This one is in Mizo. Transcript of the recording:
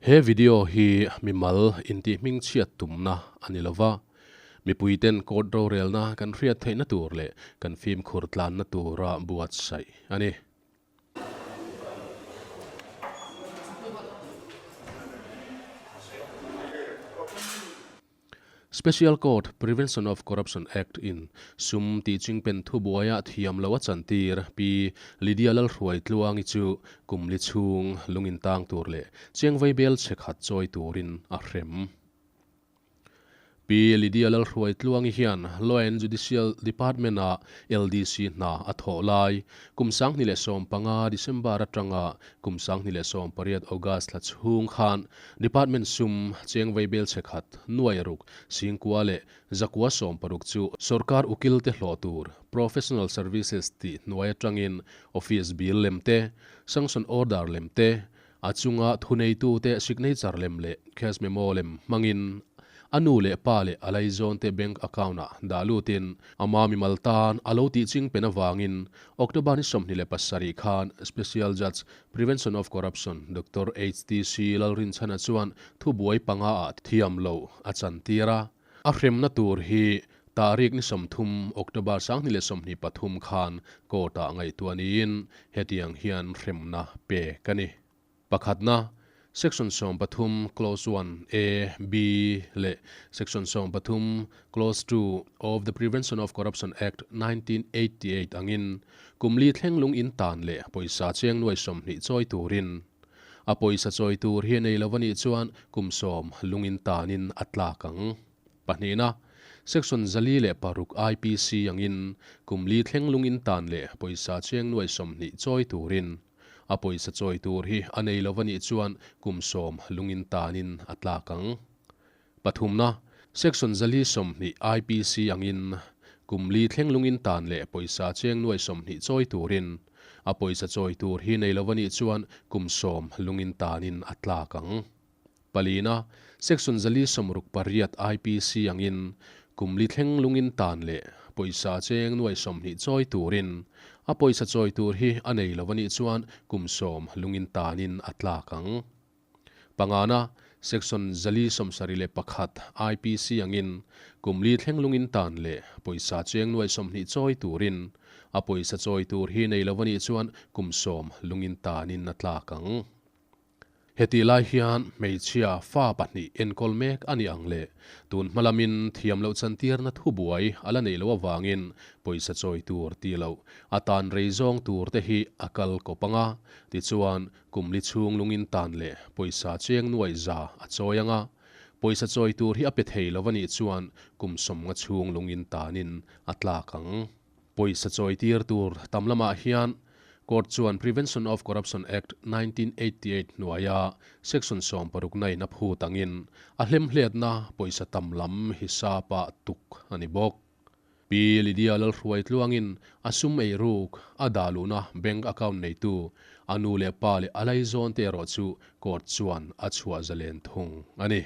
He video hi mimal intih hmingchhiat tumna a ni lova, mipuiten court rorelna kan hriat theihna tur leh kan fimkhur tlanna tura buatsaih a ni. Special Court, Prevention of Corruption Act, in sum tih chingpen thubuaia thiam lo a chantir Pi Lydia Lalhruai Tluangi chu kum li chhung lungin tang tur leh Chiangvai bel chhe khat chawi turin a hrem. Pi Lydia Lalhruai Tluangi hian Law and Judicial Department-ah LDC hna a thawh lai kum 2015 December atanga kum 2018 August thla chhung khan Department sum cheng vaibel chhe khat nuai ruk singkua leh zakua 60 chu sorkar ukil te hlawh tur Professional Services tih hnuai atangin Office bill lem te, Sanction Order lem te, a chunga thuneitu te signature lem leh cash memo lem hmangin a nu leh pa leh a laizawn te bank account ah dah lutin ama mimal tan a lo tih ching pen avangin October ni 27 khan Special Judge Prevention of Corruption Doctor HTC Lalrinchhana chuan thubuai panga ah thiam loh a chantir a. A hremna tur hi tarik ni 30 October 2023 khan court ah ngaihtuah niin hetiang hian hremna pek a ni. Pakhatna, Section 13 Clause 1 A, B leh Section 13 Clause 2 of the Prevention of Corruption Act 1988 angin kum li thleng lung in tan leh pawisa cheng nuai 20 chawi turin a pawisa chawi tur hi nei lo anih chuan kum 10 lung in tanin a tlak ang. Pahnihna, Section 406 IPC angin kum li thleng lung in tan leh pawisa cheng nuai 20 chawi turin a pawisa chawi tur hi a nei lo anih chuan kum 10 lungin tanin a tlak ang. Pathumna, Section 120 IPC angin kum li thleng lungin tan leh pawisa cheng nuai 20 chawi turin a pawisa chawi tur hi nei lo anih chuan kum 10 lungin tanin a tlak ang. Palina, Section 168 IPC angin kum li thleng lungin tan leh pawisa cheng nuai 20 chawi turin a pawisa chawi tur hi a nei lo anih chuan kum 10 lungin tanin a tlak ang. Pangana, Section 171 IPC angin kum li thleng lungin tan leh pawisa cheng nuai 20 chawi turin a pawisa chawi tur hi nei lo anih chuan kum 10 lungin tanin a tlak ang. Heti lai hian hmeichhia fa pahnih enkawl mek ani ang le tun hmalamin thiam loh chantirna thubuai ala nei lo awangin pawisa chawi tur ti lo a tan rei zawng tur te hi a kal kawpanga ti chuan kum li chhung lungin tan leh pawisa cheng nuai za a chawi anga pawisa chawi tur hi a pe thei lo anih chuan kum 50 chhung lungin tanin a tlak ang. Pawisa chawi tir tur tam lamah hian Court chuan Prevention of Corruption Act 1988 hnuaia Section 69 a phut angin a hlemhletna pawisa tam lam hisapa tuk ani bawk. Pi Lydia Lalhruai Tluangin a sum ei ruk a daluna bank account neitu anu leh pa leh a laizawn te erawh chu court chuan a chhuah zalen thung ani.